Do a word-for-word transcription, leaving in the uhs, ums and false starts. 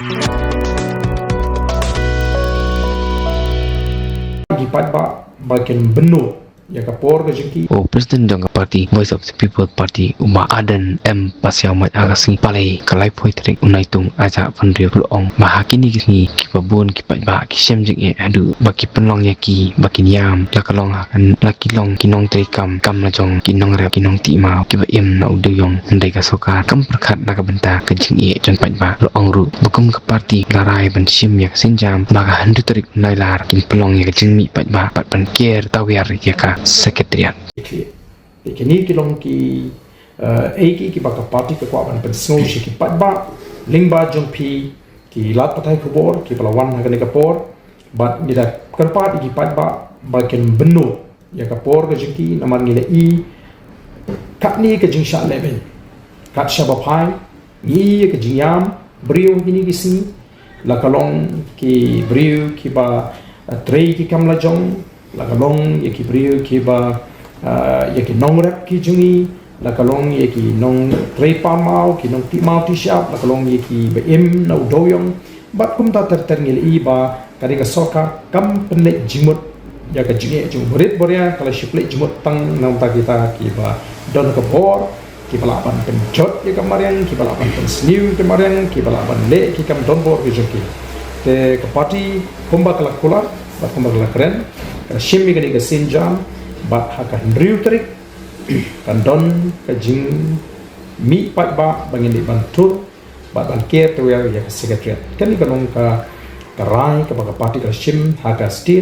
Ki paidbah ba kin bynnud ïa ka por ka jingki. U President jong ka party Voice of the People Party, u Bah Ardent M Basaiawmoit, ha ka sngi Palei ka laiphew tarik u Naitung arhajar arphew hynriew, u la ong ba ha kine ki sngi kiba bun ki paidbah ki shem jingeh haduh ba ki pynlong ïa ki ba kin ïam, la ka long ha kan la ki long ki nongtrei kam, kam la jong, ki nongrep, ki nongtih maw kiba im na u dewïong, hynrei ka sorkar kam pyrkhat na ka bynta ka jingeh jong paidbah. U la ong ruh ba kum ka party la rai ban shim ïa ka sienjam ba ka hynriew tarik Nailar kin pynlong ïa ka jingmih paidbah bad ban ker tawiar ïa ka Secretariat. Te kine ki long ki, eh, ei ki kiba ka party ka kwah ban pynsngew sha ki paidbah lyngba jong phi ki lad pathai khubor kiba la wan ha kane ka por. Bad ngi da kyrpad ïa ki paidbah ba kin bynnud ïa ka por ka jingki, namar ngi la i katne ka jingshah lehbeiñ. Kat shaba phai ngi i ïa ka jingïam briew kine ki sngi, la ka long ki briew kiba, eh, trei ki kam la jong, la ka long ïa ki briew kiba, eh, ïa ki nongrep ki jong ngi, la ka long ïa ki nongtrei pam maw, ki nongtih maw tih shyiap, la ka long ïa kiba im na u dewïong. Bad kumta ter ter ngi la i ba ka dei ka sorkar kam pynleit jingmut ïa ka jingeh jong u barit baria, ka la shu pynleit jingmut tang na bynta kita kiba don ka bor, kiba lah ban pynjot ïa ka mariang, kiba lah ban pynsniew ïa ka mariang, kiba lah ban leh ki kam donbor ki jong ki. Te ka party kumba ka la kular bad kumba ka la kren, ka la shim ïa kane ka sienjam, bad ha ka hynriew tarik kan don ka jingmih paidbah ba ngin dei ban tur bad ban ker tawiar ïa ka Secretariat. Kane ka long ka, ka rai kaba ka party ka la shim ha ka state